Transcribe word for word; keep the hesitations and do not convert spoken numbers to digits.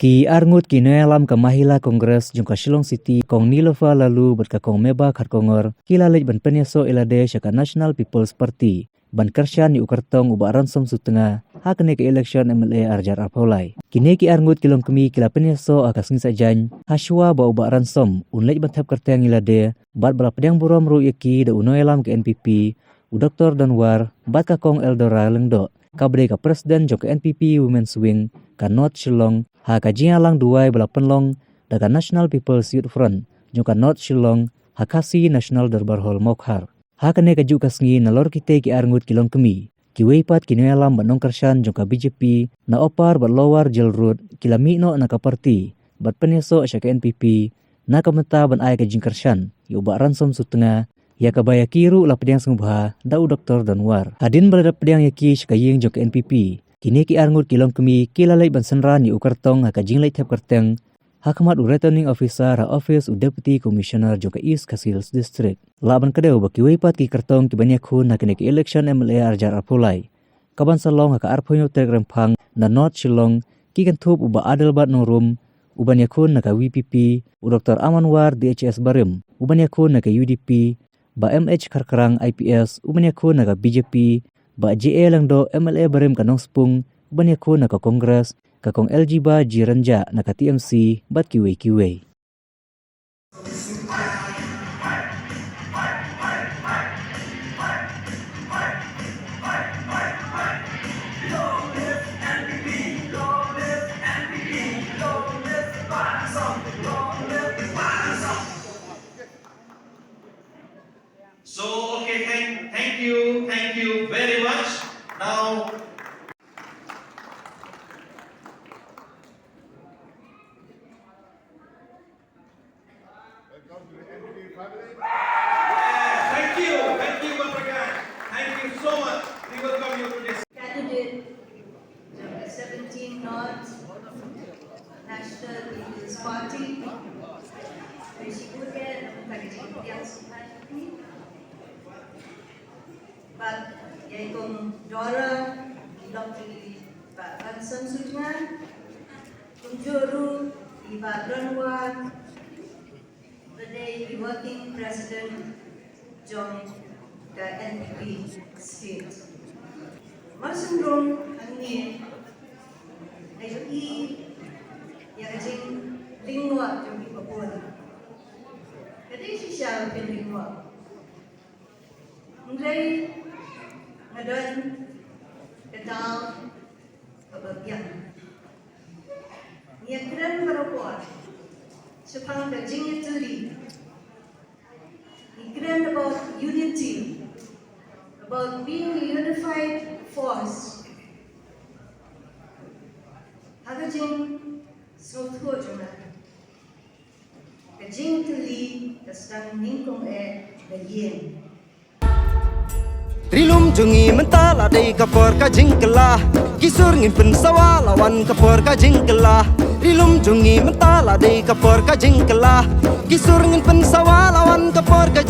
Ki arngut ki nongïalam ka Mahila Congress jong ka Shillong City, Kong Nilofer Laloo bad ka Kong Meba Kharkongor, ki la leit ban pynïasoh ïa lade sha ka National People's Party ban kyrshan ïa u kyrtong u Bah Ransom Sutnga ha kane ka election M L A arhajar arphew lai. Kine ki arngut ki longkmie ki la pynïasoh ha ka sngi Saitjaiñ, ha shuwa ba u Bah Ransom un leit ban thep kyrteng ïa lade, bad ba la pdiang burom ruh ïa ki da u nongïalam ka N P P, u Doktor Donwar, bad ka Kong Eldora Lyngdoh, kaba dei ka President jong ka N P P Women's Wing ka North Shillong, ha ka jingïalang duwai ba la pynlong da ka National People's Youth Front jong ka North Shillong ha Khasi National Durbar Hall, Mawkhar. Ha kane kajuh ka sngi, nalor kitei ki arngut ki longkmie, kiwei pat ki nongïalam bad nongkyrshan jong ka B J P na Upper bad Lower Jail Road, ki la mih noh na ka party bad pynïasoh sha ka N P P na ka bynta ban ai ka jingkyrshan ïa u Bah Ransom Sutnga, ïa kaba ïa ki ruh la pdiang sngewbha da u Doktor Donwar. Hadien ba la dep pdiang ïa ki sha ka ïing jong ka N P P, kine ki arngut ki longkmie ki la leit ban synran ïa u kyrtong ha ka jingleit thep kyrteng ha khmat u Returning Officer ha office u Deputy Commissioner jong ka East Khasi Hills District. Lah ban kdew ba kiwei pat ki kyrtong ki ban ïakhun ha kane ka election M L A arhajar arphew lai, ka ban sa long ha ka arphew hynñiew tarik Rymphang na North Shillong, ki kynthup u Bah Adelbert Nongrum u ban ïakhun na ka V P P, u Doktor Amanwar D H S Barim u ban ïakhun na ka U D P, Bah M H Kharkrang I P S u ban ïakhun na ka B J P, Bah J A Lyngdoh M L A barim ka Nongspung u ban ïakhun na ka Congress, ka Kong Elgiba G Rynjah na ka T M C, bad kiwei kiwei. So, okay, thank, thank you, thank you very much. Now, welcome to the N P P family. Yeah, thank you, thank you, Bapakai. Thank you so much. We welcome you to this. Candidate jong ka seventeen North National People's Party. Ka jingkut eh, ka jingpdiang sngewbha ïa phi. Bad ïa i Kong Dora, i lok i Bah Ransom Sutnga. Kumjuh ruh i Bah Donwar, ba dei i Working President jong ka N P P State. Mar sngewrung hangne, nga ïohi ïa ka jinglyngngoh jong phi ba bun. Ka dei shisha ba phin lyngngoh. Hynrei nga don ka daw kaba biang. Ngi ïakren baroh por shaphang ka jingïatylli. Ngi kren about unity, about being a unified force. Ha ka jingsngewthuh jong nga, ka jingïatylli ka sdang nyngkong eh na ïing. Ri lum jong ngi mynta la dei ka por ka jingkylla. Ki sur ngin pynsawa la wan ka por ka jingkylla. Ri lum jong ngi mynta la dei ka por ka jingkylla. Ki sur ngin pynsawa la wan ka por ka